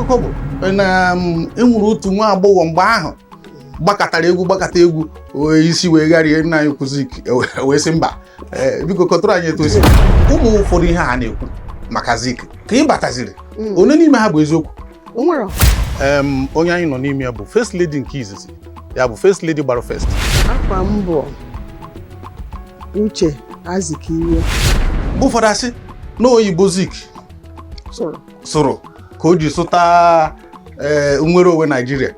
Akụkọ bụ na enwere otu nwa agbọghọ mgbe ahụ gbakọtara egwu, gbakọta egwu, isi wee gharie nna anyị ukwu Zik wee sị mba. Ee, biko kọtụrụ anyị etu o si ụmụ ụfọdụ ihe a na-ekwu maka Zik ka ị bataziri. One n'ime ha bụ eziokwu? O nwere. Onye anyị nọ n'ime ya bụ first lady nke izizi, ya bụ first lady gbara first. Afa m bụ Uche Azikiwe. Mgbe ụfọdụ asị na oyibo Zik sụrụ sụrụ ka o ji sụta ee nnwere onwe Naijiria.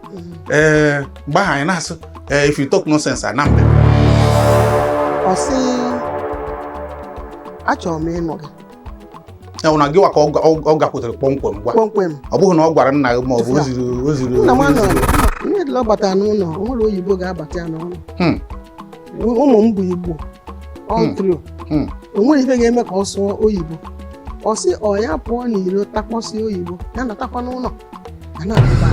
Ee, mgbe ahụ anyị na-asụ, ee, if you talk nonsense, ana mbe. Ọ sị, "Achọrọ m ịnụ gị." Ya bụ na gịwa ka ọ gakwutere kpọmkwem gwa? Kpọmkwem. Ọ bụghị na ọ gwara nna gị ma ọ bụ o ziri Nna m anọ ihe dịla ọ batara n'ụlọ, o nwere oyibo ga-abata ya n'ụlọ. Ụmụ m bụ Igbo all through. O nwere ife ga-eme ka ọ sụọ oyibo. Ọ sị ọ ya pụọ n'iro takpọsịa oyibo, ya natakwa n'ụlọ ya na-abụba,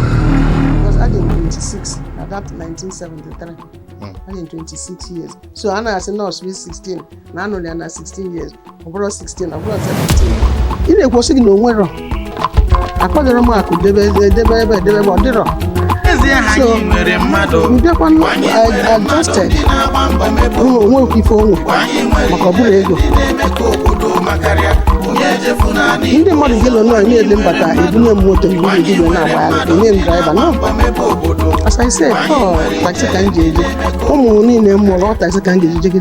because adị m 26 na that 1973. Adị m 26 years, so a na-asị nọọsụ 16 na anụrụ ya na 16 years. Ọ bụrụ 16, ọ bụrụ 17, ị na-ekwu sị gị na o nwero akwadoro m akụ debe debe ebe debe ebe ọ dịrọ. So mbịakwanụ adjusted onwekwa ife onwe maka ọ bụrụ ego ndị mmadụ ga-elo nọ na-ele mbata ebunye m moto ebunye ebunye na-agbagharị enye m driver. No, as I said, ọ taxi ka m ji eje. Ụmụ niile m mụrụ, ọ taxi ka m ga-eji jegide.